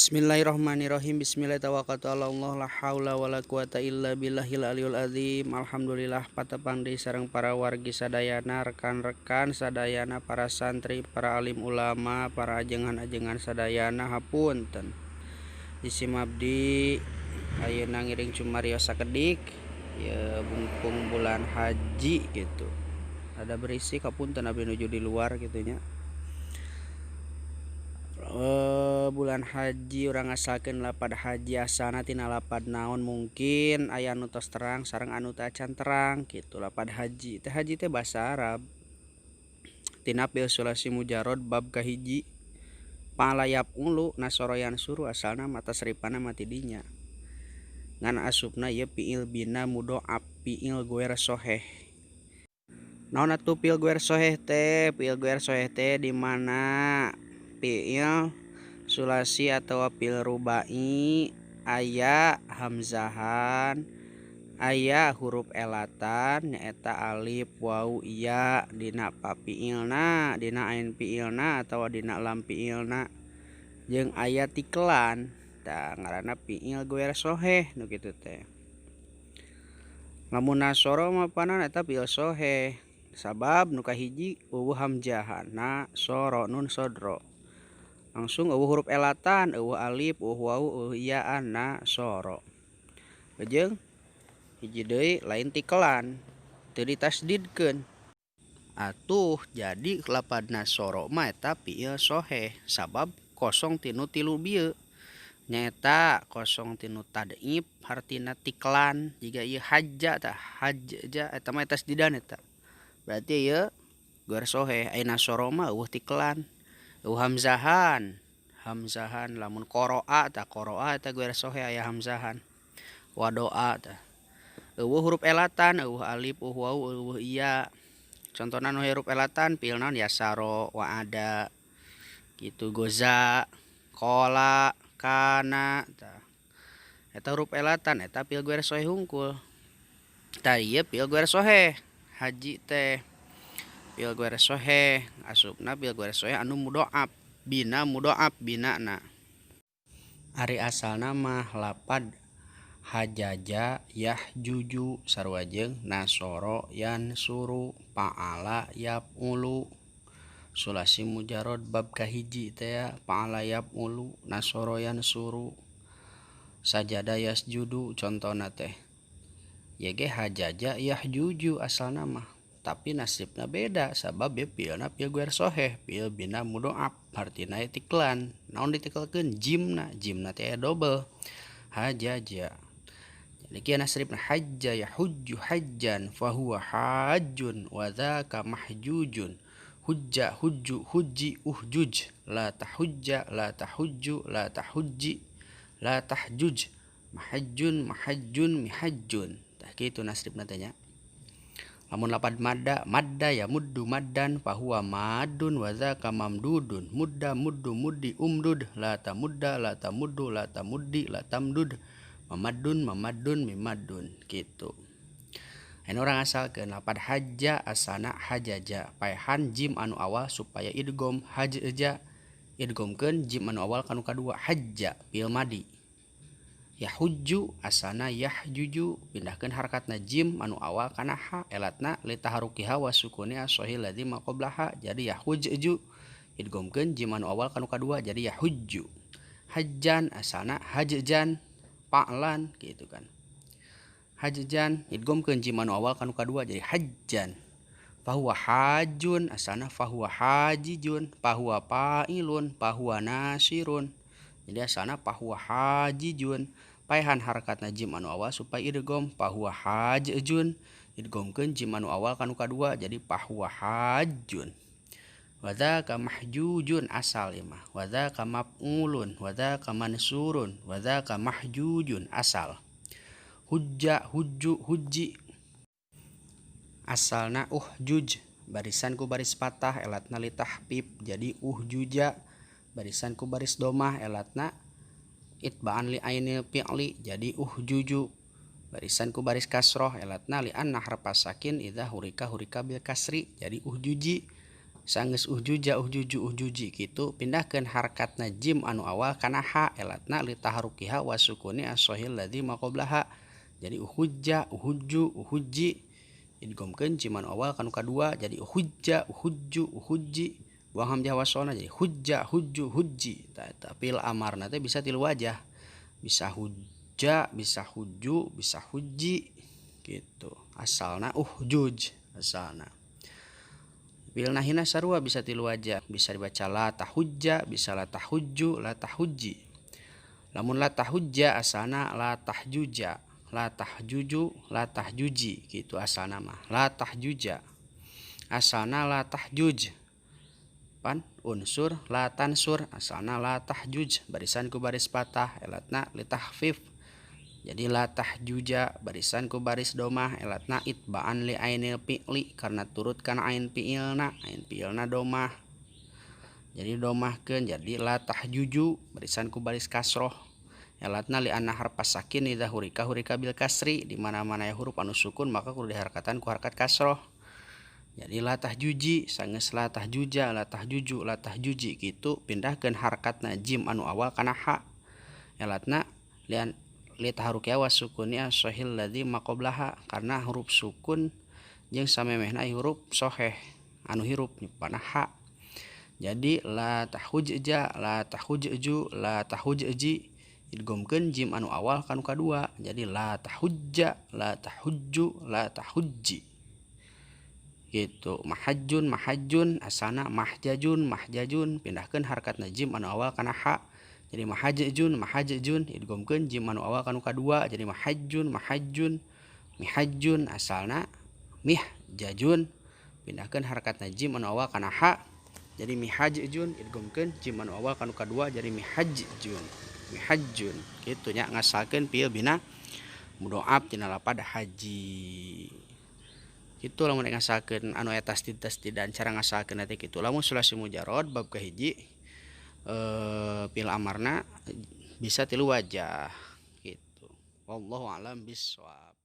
Bismillahirrahmanirrahim. Bismillahirrahmanirrahim. La haula wala quwata illa billahil aliyul azim. Alhamdulillah patepang deui sareng para wargi sadayana, rekan-rekan sadayana, para santri, para alim ulama, para ajengan-ajengan sadayana, hapunten. Isim abdi ayeuna ngiring cumarios sakedik ya bungkung bulan haji gitu. Ada berisik hapunten abdi nuju di luar gitu nya. Bulan haji urang ngasalkeun lapad haji asalna tina lapad naon, mungkin aya anu tos terang sareng anu teu acan terang gitu. Lapad haji teh, haji teh bahasa Arab tina fi'il sulasi mujarrad bab kahiji fa'ala yaf'ulu nasoro yansuru, asalna mah tasrifana mah ti dinya, ngan asupna ieu fi'il bina mudho'af, fi'il ghoer soheh. Naon atuh fi'il ghoer soheh teh? Fi'il ghoer soheh teh di mana fi'il sulasi atau fi'il rubai aya hamzahan, aya huruf elatan nyaeta alif, waw, ya dina pafiilna, dina ain fiilna atawa dina lam fiilna, jeung aya tiklan. Tah ngaranna fi'il ghoer soheh nu kitu teh. Lamun nasoro mah panan eta fi'il soheh, sabab nu kahiji eueuh hamzahan, nasoro nun sodro, langsung eueuh huruf elatan, eueuh alif, eueuh waw, eueuh yaan, nasoro. Jeung hiji deui lain tikelan, teu ditasdidkeun. Atuh jadi lapad nasoro mah eta fi'il soheh sabab kosong tinu tilu bieu, nyaeta kosong tinu tad'if hartina tiklan, jiga ieu hajja tah, hajja eta mah tasdidan eta. Berarti ieu ghoer soheh. Ai nasoro mah eueuh tiklan, eueuh hamzahan. Hamzahan lamun qara'a tah, qara'a eta ghoer soheh aya hamzahan. Wadoa tah. Eueuh huruf elatan, eueuh alif, eueuh waw, eueuh iya. Contona nu huruf elatan fi'il naon, yasaro, wa'ada gitu, goza, qala, kana tah. Eta huruf elatan eta fi'il ghoer soheh hungkul. Tah ieu fi'il ghoer soheh haji teh. Fi'il ghoer soheh asupna fi'il ghoer soheh anu mudho'af, bina mudho'af binana. Ari asalna mah lapad hajaja yahjuju sarua jeung nasoro yansuru, fa'ala yaf'ulu sulasi mujarrad bab kahiji teh, fa'ala yaf'ulu nasoro yansuru, sajada yasjudu contona teh. Ieu ge hajaja yahjuju asalna mah, tapi nasibna beda sabab ieu fi'ilna fi'il ghoer soheh, fi'il bina mudho'af hartina tiklan. Naon ditikelkeun? Jimna, jimna teh dobel hajaja. Jadi kieu nasrifna hajja yahujju hajjan fahuwa hajjun wa dzaka mahjujun, hujja hujju hujji uhjuj, la tahujja la tahujju la tahujji la tahjuj, mahajjun mahajjun mihajjun. Tah kitu nasrifna teh nya. Lamun lapad madda, madda ya muddu maddan fahuwa maddun wa dzaka mamdudun, mudda muddu muddi umdud, la tamudda la tamuddu la tamuddi la tamdud, mamaddun mamaddun mimaddun gitu. Anu urang asalkeun lapad hajja asana hajaja, paehan jim anu awal supaya idgham hajja, idghamkeun jim anu awal kanu kadua hajja fi'il madi. Yahujju asana yahjuju, pindahkeun harokatna jim anu awal kana ha, elatna litaharukiha wa sukuni as-sahih ladzi ma qablaha, jadi yahujju, idghamkeun jim anu awal kanu kadua jadi yahujju. Hajjan asana hajjan, fa'lan gitu kan. Hajjan idghamkeun jim anu awal kanu kadua jadi hajjan. Fahuwa hajjun asana fahuwa hajijun, fahuwa fa'ilun, fahuwa nasirun. Jadi asalna fahuwa hajijun, paehan harokatna jim anu awal supaya idgham fahuwa hajjun, idghamkeun jim anu awal kanu kadua jadi fahuwa hajjun. Wa dzaka mahjujun asal ieu mah, wa dzaka maf'ulun, wa dzaka mansurun, wa dzaka mahjujun asal. Hujja hujju hujji asalna uhjuj, barisan ku baris patah elatna litahfif jadi uhjuja, barisan ku baris domah elatna itba'an li ainil fi'li jadi uhjuju, barisan ku baris kasroh elatna li anna harfa sakin idza hurika hurika bil kasri jadi uhjuji, Sanggeus uhjuja uhjuju uhjuji kitu pindahkeun harkatna jim anu awal kana ha elatna li taharukiha wa sukuni as-sahih ladzi ma qablaha. Jadi uhujja uhujju uhujji idghamkeun jim anu awal kanu kadua jadi uhujja uhujju uhujji buang hamzah wasolna jadi hujja hujju hujji. Tah eta fi'il amarna teh bisa tilu wajah, bisa hujja, bisa hujju, bisa hujji gitu. Asalna uhjuj asalna. Fi'il nahina sarua bisa tilu wajah, bisa dibaca la tahujja, bisa la tahujju, la tahujji. Lamun la tahujja asalna la tahjuja, la tahjuju, la tahjuji gitu asalna mah. La tahjuja asalna la tahjuj. Pan unsur la tansur asalna la tahjuj barisan ku baris patah elatna li tahfif. Jadi la tahjuja barisan ku baris domah elatna itba'an li ainil fi'li karena turut kana ain fi'ilna, ain fi'ilna domah. Jadi domahkeun jadi la tahjuju barisan ku baris kasroh elatna li anna harfas sakin idza hurika hurika bil kasri, di mana-mana ya huruf anu sukun maka kudu diharkatan ku harkat kasroh. Jadi la tahjuji sanggeus la tahjuja la tahjuju la tahjuji kitu pindahkeun harkatna jim anu awal kana ha elatna lian li taharukiha wa sukuni as-sahih ladzi ma qablaha karena huruf sukun jeung samemehna huruf soheh anu hirup nyupana ha. Jadi la tahujja la tahujju la tahujji idghamkeun jim anu awal kanu kadua jadi la tahujja la tahujju la tahujji gitu. Mahajjun mahajjun asana mahjajun mahjajun pindahkeun harkatna jim anu awal kana ha jadi mahajjun mahajjun idghamkeun jim anu awal kanu kadua jadi mahajjun mahajjun mihajjun asalna mihjajun pindahkeun harkatna jim anu awal kana ha jadi mihajjun idghamkeun jim anu awal kanu kadua jadi mihajjun mihajjun kitu nya ngasalkeun fi'il bina mudhoaf tina lapad haji. Kitu lamun ngasalkeun anu eta tasdid-tasdidan cara ngasalkeun teh kitu. Lamun sulasi mujarrad bab kahiji fi'il amarna bisa tilu wajah gitu. Wallahu a'lam bissawab.